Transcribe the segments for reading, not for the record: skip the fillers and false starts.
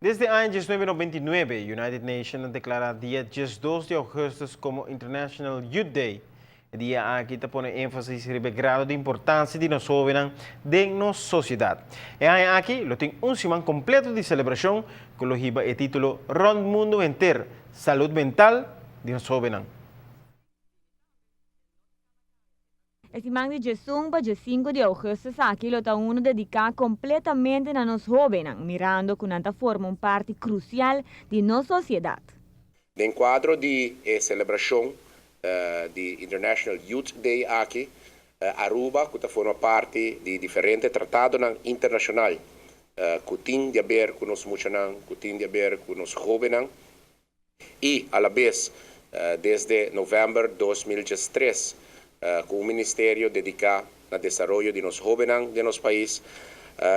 Desde aña 1999, United Nations a declara dia 12 di augustus como International Youth Day. E dia aki ta pone enfasis riba e grado di importancia di nos hobennan den nos sociedad. E aña aki lo tin un siman completo di celebracion cu lo hiba e titulo Rond Mundo Henter, Salud Mental di nos hobennan. E siman di 11 pa 5 di augustus aki lo ta uno dedica completamente na nos hobennan, mirando cu nan ta forma un parti crucial di nos sociedad. Den cuadro di celebracion di International Youth Day aki, Aruba, cu ta forma parti di diferente tratado internacional cu tin di haber cu nos muchanan, cu tin di haber cu nos hobennan, y a la vez desde november 2013 cu un ministerio dedica na desaroyo di nos hobennan di nos pais,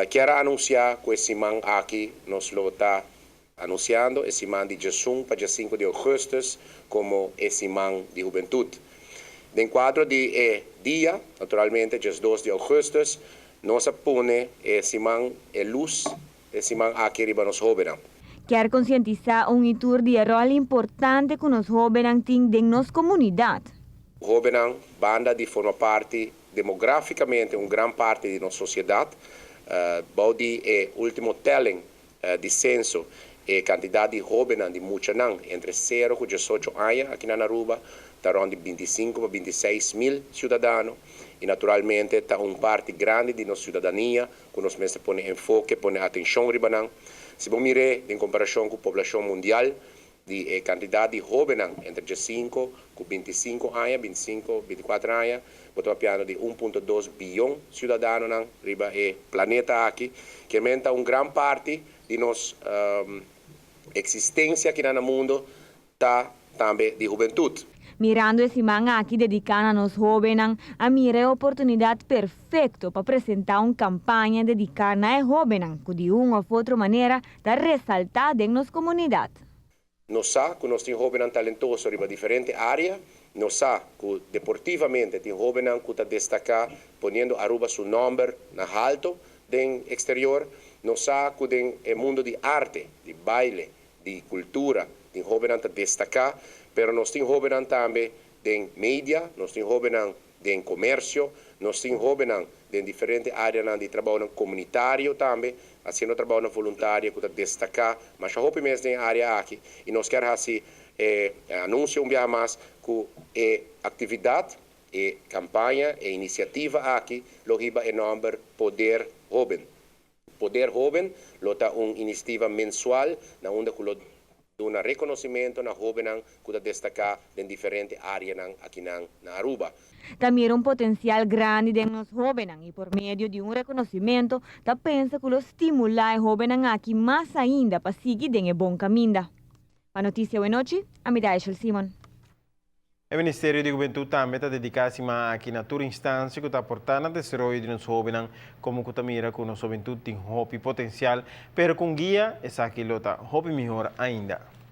kier anuncia cu e siman aki nos lo ta anunciando e siman di 1 pa 5 di augustus como e siman di hubentud. Den cuadro di e dia, naturalmente, 2 di augustus, nos a pone e siman e luz, e siman aki riba nos hobennan. Kier concientisa un y tur di e rol importante cu nos hobennan tin den nos comunidad. Hobennan, banda di forma parti demograficamente un gran parti di nos sociedad, bou di e ultimo telling di censo, e cantidad di hobennan, di muchanan entre 0 y 18 aña aki na Aruba, ta rond di 25 pa 26 mil ciudadano y naturalmente ta un parti grandi di nos ciudadania cu nos mester pone enfoke, pone atencion riba nan. Si bo mira den comparacion cu e poblacion mundial, di cantidad di hobennan entre 5 y 25 aña, 25, 24 aña, bo ta papiando di 1.2 biyon ciudadano riba e planeta aki, cu ta un gran parti di nos existencia aki na mundo ta tambe di hubentud. Mirando e siman aki dedica na nos hobennan, a mira e oportunidad perfecto pa presenta un campaña dedica na e hobennan, cu di un of otro manera ta resalta den nos comunidad. Nos sa cu nos tin hobennan talentoso riba diferente area, nos sa cu deportivamente tin hobennan cu ta destaca poniendo Aruba su nomber na halto den exterior, nos sa cu den mundo di arte, di baile, di cultura, tin hobennan ta destaca, pero nos tin hobennan tambe den media, nos tin hobennan den comercio, nos tin hobennan den diferente area di trabou comunitario tambe, haciendo trabou voluntario cu ta destaca, mas hopi mes den e area aki, y nos kier haci anuncio un biaha mas cu e actividad, e campaña, e iniciativa aki, lo hiba e nomber Poder Hoben. Poder Hoben lo ta un iniciativa mensual na unda cu lo duna reconocimento na hobennan cu ta destaca den diferente area aki na Aruba. Tambe un potencial grandi den nos hobennan y pa medio di un reconocimento, ta pensa cu lo stimula e hobennan aki mas ainda pa sigui den bon caminda. Pa Noticia Nochi, ami ta Simon. E Ministerio di Hubentud tambe ta dedica e siman aki na tur instancia cu ta aporta na desaroyo di nos hobennan, como cu ta mira cu nos hubentud tin hopi potencial, pero cu guia, esaki lo ta hopi mihor ainda.